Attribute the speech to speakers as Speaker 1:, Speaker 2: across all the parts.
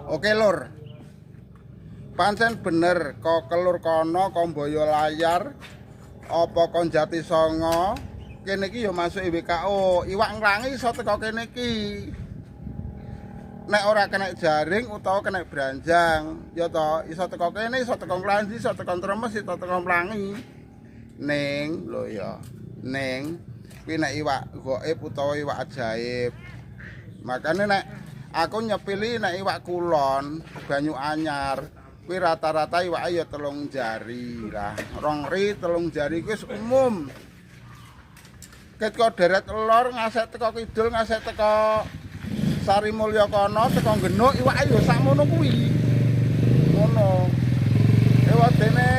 Speaker 1: Oke lur. Pancen bener kok kelur kono kok Boyolayar apa kon Jatisanga kene iki ya masuk WKO. Iwak nglangi iso teko kene iki. Nek ora kena jaring utawa kena branjang, ya to, iso teko kene, iso teko Nglanji, iso teko Tremes, iso teko Mlangi. Ning lho ya, ning kuwi nek iwak gaib utawa iwak ajaib. Makane nek aku nyepili nek iwak kulon, banyu anyar, kuwi rata-rata iwake ya 3 jari lah. 2 ri, 3 jari kuwi wis umum. Ket kok deret lor ngasek teko kidul, ngasek teko Sari Mulya kono, teko Genuk iwake ya sakmono kuwi. Ngono. Ewadene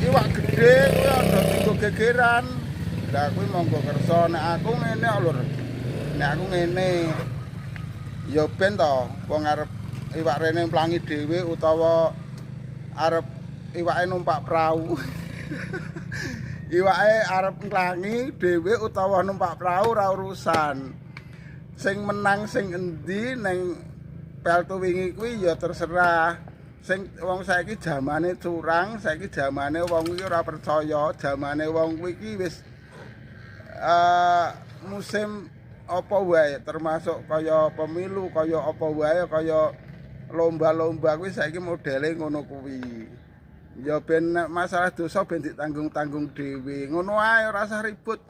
Speaker 1: iwak gedhe kuwi aja dienggo gegeran. Lah kuwi monggo kersa, nek aku ngene kok lur. Nek aku ngene ya ben to, wong arep iwak rene mlangi dhewe utawa arep iwake numpak prau. Iwake arep nglangi dhewe utawa numpak prau ora urusan. Sing menang sing endi ning peltu wingi kuwi ya terserah. Sing wong saiki jamane curang, saiki jamane wong kuwi ora percaya, jamane wong kuwi iki wis musim apa wae, termasuk kaya pemilu, kaya apa wae, kaya lomba-lomba kuwi saiki modele ngono kuwi. Ya ben nek masalah dosa ben ditanggung-tanggung dhewe. Ngono ae ora usah ribut.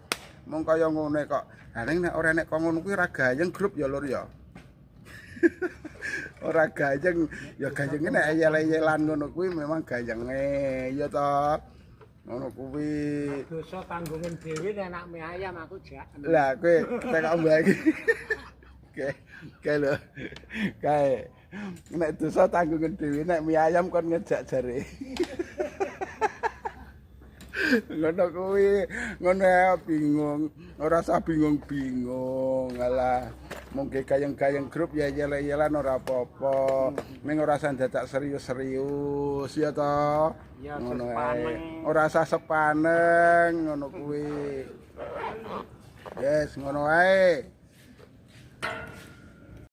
Speaker 1: Mung kaya ngene kok. Lah ning nek ora nek kok ngono kuwi ora gayeng grup ya lur ya. Ora gayeng, ya gayenge nek eyel-eyelan ngono kuwi memang gayenge, ya to. Ngono kuwi.
Speaker 2: Dosa tanggungen dhewe nek anak mie ayam aku jak.
Speaker 1: Lah kowe tekok mbak iki. Kae, kae lho. Kae. Nek dosa tanggungan dhewe nek mie ayam kon ngejak jare. Ngono kuwi, ngono ae bingung, ora usah bingung-bingung. Alah, mungkin gayeng-gayeng grup ya yele-yelan ora apa-apa. Ning ora usah dadak serius-serius ya to.
Speaker 2: Ya,
Speaker 1: Ngono ae.
Speaker 2: sepaneng.
Speaker 1: Ora usah sepaneng ngono kuwi. Yes, ngono ae.